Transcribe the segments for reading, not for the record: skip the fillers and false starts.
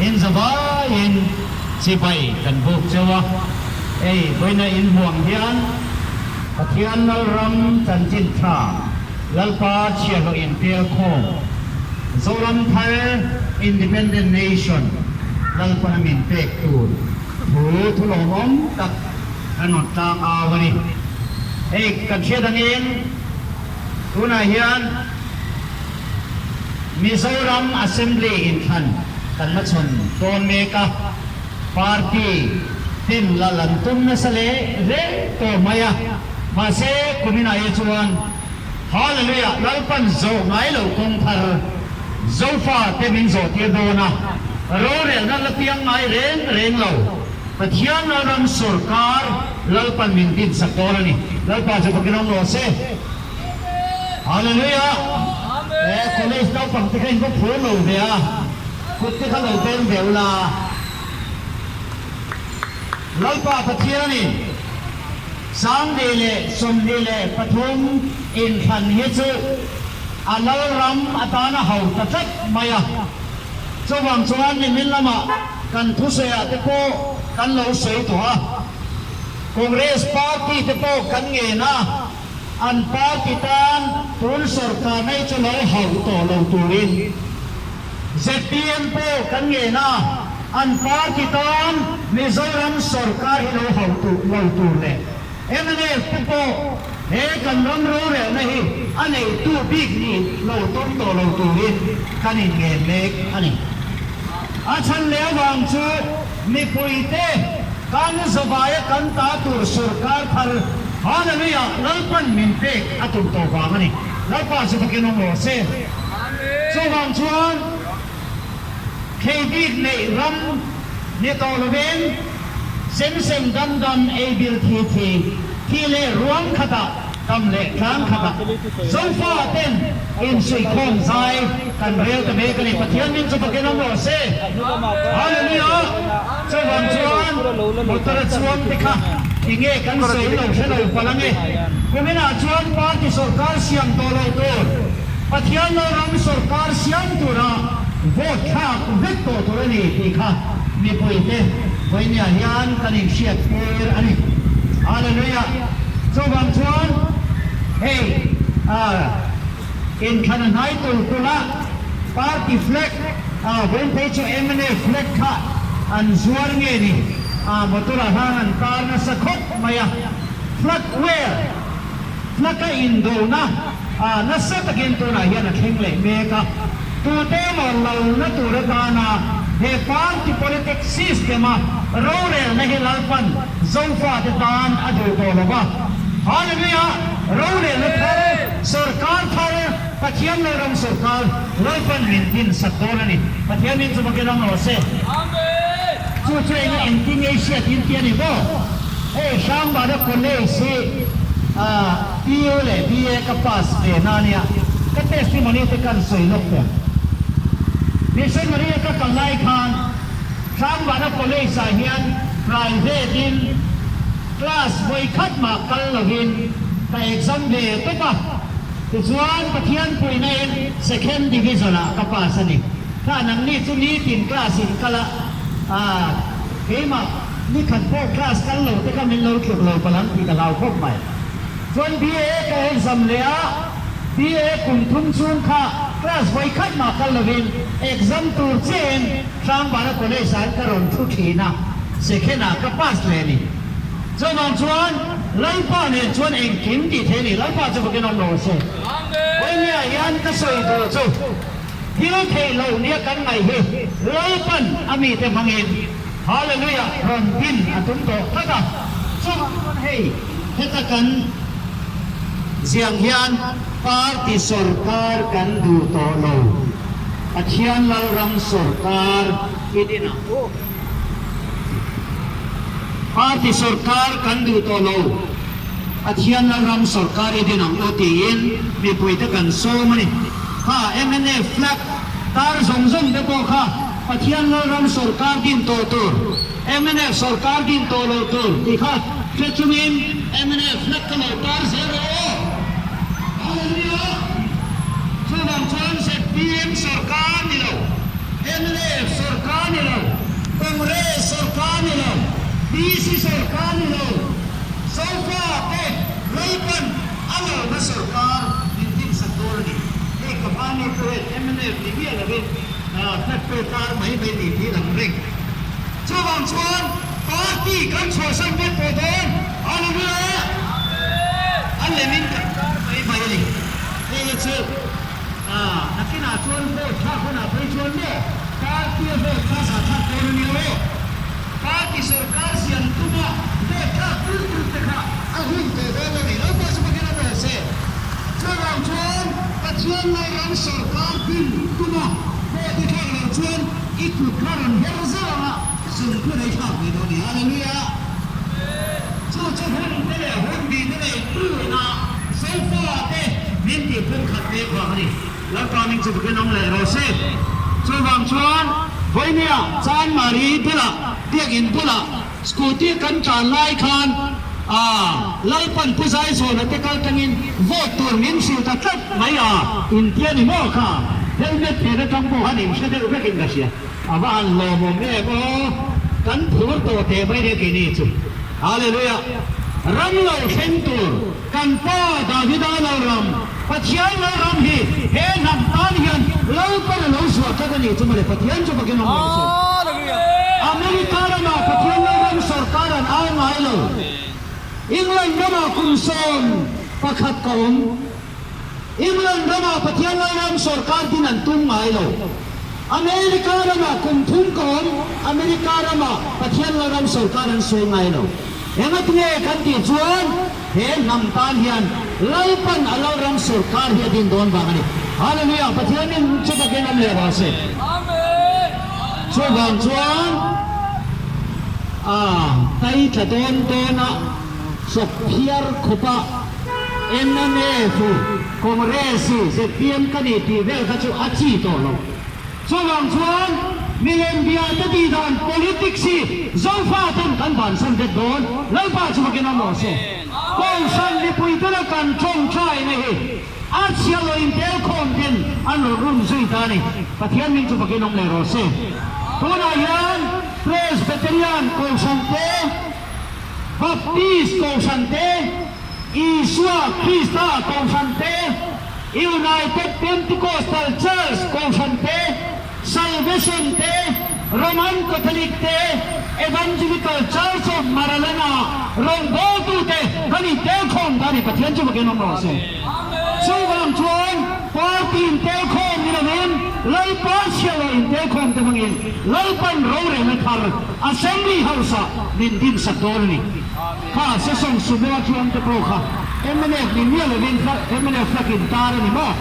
In zavaiin chibai kan buk cheu a, hei vawiina in hmuang hian Pathian Lalram chanchin tha Lalpa chhiahhlawh inpel khawm Zoram thar Independent Nation Lalpana min pek tur thu thu lawmawm tak kan rawn tlang au a ni. Hei kan hriat angin tunah hian Mizoram Assembly inthlan kan la chhawn dawn mek a, party ten lal an tum nasa leh reng tawh mai a, mahse kuminah hi chuan Hallelujah Lalpan zawh ngai lo kawng thar Zofa te min zawh tir dawn a, rorelna la piang ngai reng reng lo Pathian Lalram sawrkar Lalpan min dinsak dawn a ni. Lalpa chu fakin awm rawh se. Hallelujah! He college naupang te kha in va phur lo ve a, kut te kha lo beng ve ula. Lalpa Pathianin 2023 inthlan hi chu a Lalram atana ho ta tlat mai a. Chuvang chuan nimin lamah kan thusawiah te pawh kan lo sawi tawh a, Congress party te pawh kan ngen a, An party tan tun sorkar nei chu lo hauh tawh lo turin zpm pawh kan ngen a, an party tan Mizoram sorkar hi lo hauh lo tur leh mnf te pawh he kan ram rorelna hi a neitu bik nih lo tum tawh lo turin kan inngen mek a ni. A chhan leh avang chu mipuite kan zavaia kan ta tur sorkar thar Hallelujah Lalpan min pek a tum tawh vang a ni. Lalpa chu fakin awm rawh se. Chuvang chuan thei bik neih ram ni tawh lovin sem sem dam dam ei bil thi thi thi leh ruang khatah Tam leh tlang khatah Zofa ten insuihkhawm zai kan rel ta mek a ni. Pathian min chu fakin awm rawh se. Hallelujah! Chuvang chuan motor a chuang te kha enge kan sawi lo hre lo palh ange. Kuminah chuan party sorkar siam tawh lo tur, Pathian lo ram sorkar siam tura vote thlak vek tawh tur a ni tih kha mipuite vawinia hian kan inhriat tir a ni. Hallelujah! Chuvang chuan hei inthlan a hnai tul tul a, party flag vawiin phei chu mnf flag kha an zuar nge ni, motor ah hang an tar nasa khawp mai a, flag wear, flag a indona nasa takin tunah hian a thleng leh mek a, tute emaw lalna tur atana he party politics system a rorelna hi Lalpan Zofate tan a duh tawh lo va. Hallelujah! Rorelna thar, sorkar thar, Pathian Lalram sorkar Lalpan min din sak dawn a ni. Pathian min chu vakin awm rawh se. Chu chu enga engtin nge i hriat in ti a ni maw? Hei Hrangbana College hi PU leh BA ka pass ve na a nia. Ka testimony te kan sawi lawk teh ang. Missionary a ka kal lai khan Hrangbana College ah hian private in class vawi khat mah kal lovin ka exam ve tawp a, tichuan Pathian puihna in second division ah ka pass a ni. Kha nangni chu nitin class in kal a, ah keimah nikhat pawh class kal lo te kha min lo tluk lo palh ang tih ka hlau khawp mai. Chuan BA ka exam leh a, BA kum thum chhung kha class vawi khat mah kal lovin exam tur chiahin Hrangbana College ah ka rawn thu thin a, second ah ka pass leh a ni. Chuvang chuan Lalpa nen chuan engkim tih theih a ni, Lalpa chu fakin awm rawh se. Vawinia hian ka sawi tur chu thil theih loh nia kan ngaih hi Lalpan a mite hmangin Hallelujah rawn din a tum tawh tlat a. Chuvang chuan hei heta kan ziang hian party sorkar kan duh tawh lo. Pathian Lalram sorkar i din ang u. Party sorkar kan duh tawh lo. Pathian Lalram sorkar i din ang u tiin mipuite kan sawm a ni. Kha mnf flag tar zawng zawng te pawh kha Pathian Lalram sorkar din tawh tur, mnf sorkar din tawh lo tur tih kha hre chungin mnf flag ka lo tar zel rawh aw. Hallelujah! Chuvang chuan zpm sorkar ni lo, mnf sorkar ni lo. Congress sorkar ni lo, PC sorkar ni lo, Zofa te Lalpan a lalna sorkar min dinsak dawn a ni. Hei ka hmani pawh hian mnf ni miah lovin flag pawh tar mai mai ni tih lang reng. Chuvang chuan party kan chhuahsan vek tawh dawn, Hallelujah! A lemin kan tar mai mai a ni. Hei hi chu nakinah chuan vote thlak hunah phei chuan maw party a vote kha zah thlak dawn a nia aw. Party sorkar siam tuma vote thlak tur tur te kha a hun tawh dawn a ni. Lo pawh chu pakin a rawh se. Chuvang chuan Pathian Lairam sorkar din tuma vote i thlak loh chuan I kut kha rawn her zauh ang a, zungphun ei thlak ve dawn i. Hallelujah! Chu chu hun te leh hun bi te leh tuna Zofa te min tih phung khat mek vang a ni. Lalpa min chu bikin awm leh rawh se. Chuvang chuan Vawinia Chanmari bulah Biakinn bulah Scooty kan tlan lai khan Lalpan Pu Zaizawna te kal tangin vote tur min hrilh ta tlat mai a, intia ni maw kha? Helmet phen atang pawh khan inhre deuh vekin ka hria. A va han lawmawm em aw, kan phur tawh teh mai nia keini chu. Hallelujah! Ram lo thleng tur kan pa Davida lo ram, Pathian lo ram hi he hnam tan hian Lalpan a lo zuah tlat a nih chu mawle, Pathian chu fakin awm rawh se. America ramah Pathian lo ram sorkar an au ngai lo. England ramah kum 11 ka awm. England ramah Pathian lo ram sorkar din an tum ngai lo. America ramah kum thum ka awm, America ramah Pathian lo ram sorkar an sawi ngai lo. Engatinge kan tih chuan He hnam tan hian Lalpan a Lalram sorkar hi a din dawn vang a ni. Hallelujah! Pathianin chu takin awm leh rawh se. Chuvang chuan a tai tla dawn dawna chawp phiar khawpa mnf, Congress, zpm ka ni tih vel kha chu a chi tawh lo. Chuvang chuan milem bia te tih dan politics hi Zofa ten kan bansan vek dawn, Lalpa chu vakin awm rawh se. Kohhran mipui tena kan tawngtaina hi a chhia lo intel khawm ten an rawn rum zui ta a ni. Pathian hming chu vakin awm leh rawh se. Tunah hian Presbyterian Kohhran te, Baptist Kohhran te, Isua Krista Kohhran te, United Pentecostal Church Kohhran te, Salvation te, Roman Catholic te, Evangelical Church of Maralana rawngbawltu te kan intelkhawm ta a ni, Pathian chu fakin awm rawh se. Chuvang chuan party intelkhawm ni lovin Lalpa chhiahhlawh intelkhawm te hmangin Lalpan rorelna thar Assembly House-ah min dinsak dawn a ni. Kha session Sumo chuan te pawh kha mnf ni miah lovin mnf flag in tar a ni maw?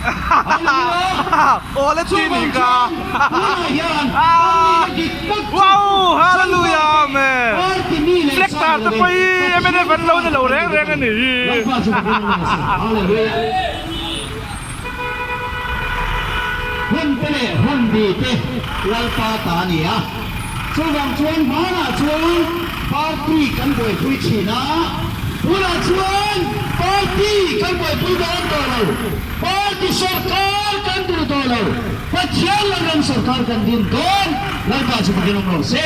Hallelujah! Chuvang chuan tunah hian kan nihna dik tak chu Zofa te party mi leh sa ni lovin Pathian fa te kan ni tur Lalpa chu ka bul a ni Hallelujah! Hun te leh hun bi te Lalpa ta a ni a, chuvang chuan hmanah chuan party kan buaipui thin a, tunah chuan party kan buaipui dawn tawh lo, party sorkar kan duh tawh lo, Pathian Lalram sorkar kan din dawn, Lalpa chu fakin awm rawh se.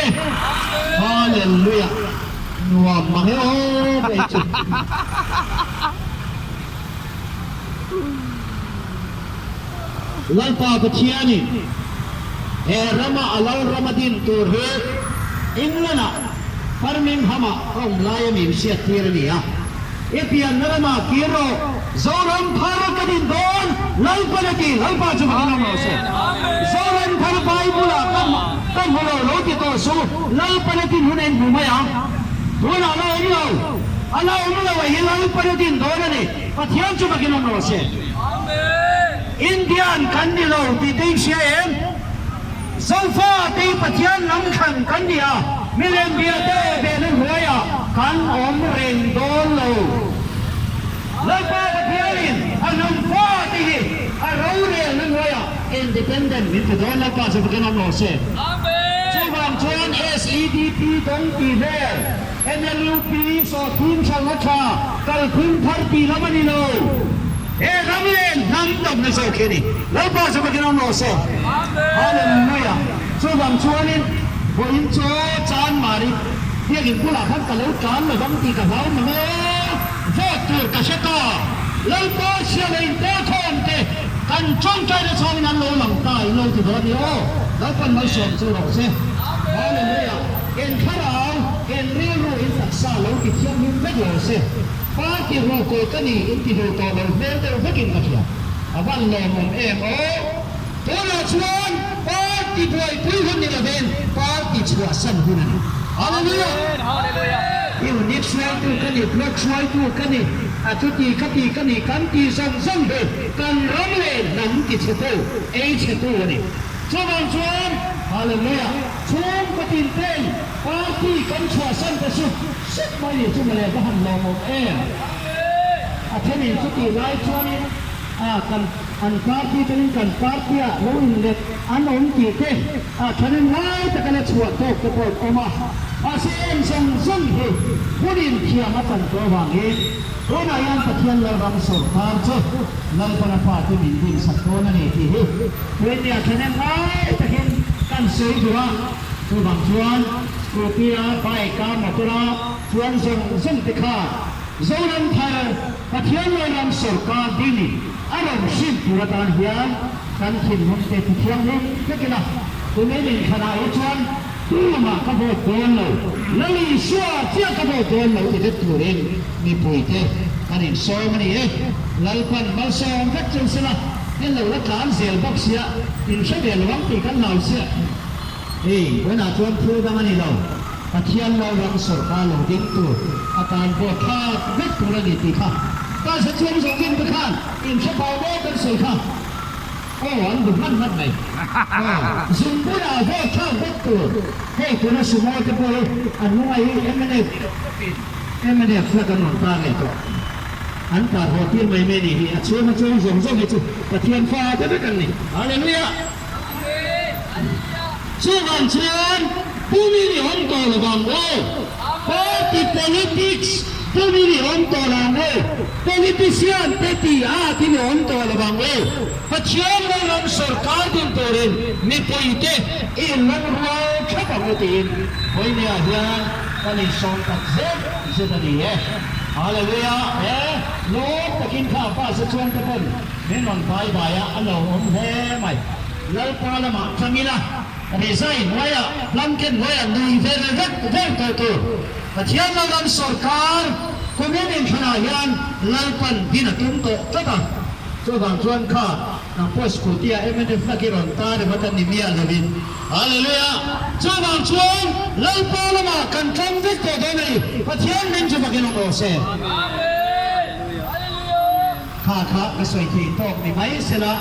Hallelujah! Nuam mang e aw kei chu. Lalpa Pathianin he rama a lalram a din tur hi England-ah Birmingham-ah ka awm laia min hriattir a ni a. I pianna ramah kir rawh, Zoram thar ka din dawn, Lalpan a ti, Lalpa chu fakin awm rawh se. Zoram thar Bible-ah ka hmu lo, lo ti tawh suh, Lalpan a din hun a inhmu mai ang. Tunah la awm lo, a la awm lo a hi Lalpan a din dawn a ni. Pathian chu fakin awm rawh se. Indian kan ni lo tih te in hria em? Zofa te hi Pathian lam thlan kan ni a, milem bia te behna hnuaiah kan awm reng dawn lo. Lalpa Pathianin a hnam fa te hi a rorelna hnuaiah independent min ti dawn Lalpa chu fakin awm rawh se. Chuvang chuan SEDP dawng tih vel. NLUP sawhthing thalna tha kalphung thar tih lam a ni lo. He ram leh hnam damna zawk hi a ni. Lalpa chu fakin awm rawh se. Hallelujah! Chuvang chuanin Vawiin chu Chanmari biakin bulah khan ka lo tlan lo vang tih ka hlau mang e. Vote tur ka hre ta. Lalpa chhia leh inpawlkhawm te kan tawngtaina chhangin an lo lang ta in lo ti dawn ni aw. Lalpan malsawm chu rawh se. Hallelujah. En thlarau, en rilru in taksa lo ti thianghlim vek lo se. Party ruhkawl ka ni in ti duh tawh lo hmel deuh vekin ka hria. A van lawmawm em aw. Tunah chuan party buaipui hun ni lovin party chhuahsan hun a ni. Hallelujah! Unit hruaitu ka ni, block hruaitu ka ni, a chuti ka ti ka ni kan tih zawng zawng hi kan ram leh hnam tichhetu, ei chhetu a ni. Chuvang chuan Hallelujah! Chhungkaw tinte'n party kan chhuahsan ta sup sup mai ni chu mawle va han lawmawm em! A thenin chutih lai chuanin a kan. An party tenin kan party ah lo inlet an awm tih te ah thanin lai taka la chhuah tawk te pawh an awm a, mahse eng zawng zawng hi hun inthiam a chan tawh avangin tunah hian Pathian Lalram sawrkar chu Lalpana fate min dinsak dawn a ni tih hi Puinia thanin lai takin kan sawi duh a, chuvang chuan scooty a, bike a, motor a chuan zawng zawng te khan Zoram thar Pathian Lalram sawrkar dingin a rawn hrim tur atan hian kan thinlung te ti thianghlim vek ila, kumin inthlanah hi chuan tumah ka vote dawn lo, Lal Isua chiah ka vote dawn lo ti vek turin mipuite kan insawm a ni e. Lalpan malsawm vek cheu sela, en lo la tlan zel bawk sia, in hre ve lo ang tih kan hlau sia. Hei, vawiinah chuan thil dang a ni lo. Pathian lo ram sawrkar lo ding tur atan vote thlak vek tur a ni tih kha ka hre chuang zawng zawng te khan in hre pau maw kan sawi kha aw an bu hman hman mai aw zungbunah vote thlak vek tur hei tuna sumo te pawh hi an lungai hi mnf mnf flag an rawn tar leh tawh an tar haw tir mai mai ni hi a chhunga chuang zawng zawng hi chu Pathian fa te vek an ni Hallelujah. Chuvang chuan pumin i awm tawh lo vang aw. Party politics pumin i awm tawh lo ang aw. Politician te tih atin i awm tawh lo vang aw. Pathian ram sawrkar din turin mipuite i inlungrual thap ang u tiin vawinia hian kan insawm tak zet zet a ni e. Hallelujah! He lawm takin kha a pa se chuan te pawn Min rawn pai bai a, a lo awm hle mai. Lalpa lamah tang ila, rizai hnuaiah, blanket hnuaiah nui ver vek ver tawh tur. Pathian Lalram sawrkar kumin inthlanah hian Lalpan din a tum tawh tlat a. Chuvang chuan kha nang pawh scooty ah mnf lak i rawn ta ringawt a ni miah lovin. Hallelujah! Chuvang chuan Lalpa lamah kan tang vek tawh dawn a ni. Pathian min chu fakin awm rawh se. Kha kha ka sawi thei tawk ni mai sela,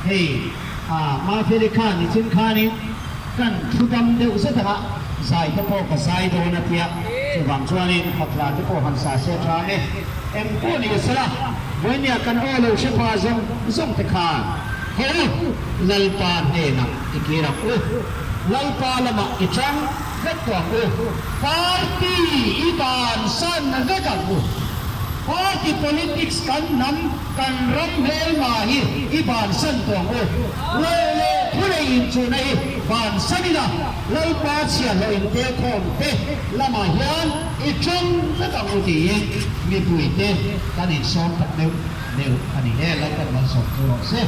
hei ah Mafeli khan nichin khanin kan thu dam deuh zet anga zai te pawh ka zai dawn a tia, chuvang chuanin fakhla te pawh han sa se tha nge, eng pawh ni sela, vawinia kan aw lo hre pha zawng zawng te khan haw u, Lalpa hnenah i kir ang u, Lalpa lamah i chang vek tawh ang u, party i bansan vek ang u. Party politics kan hnam, kan ram hmelma hi i bansan tawh ang u. Lal leh thunei inchuhna hi bansan ila, Lalpa chhiahhlawh intelkhawm te lamah hian i tang vek ang u tiin mipuite kan insawm tak deuh deuh a ni e. Lalpan malsawm chu rawh se.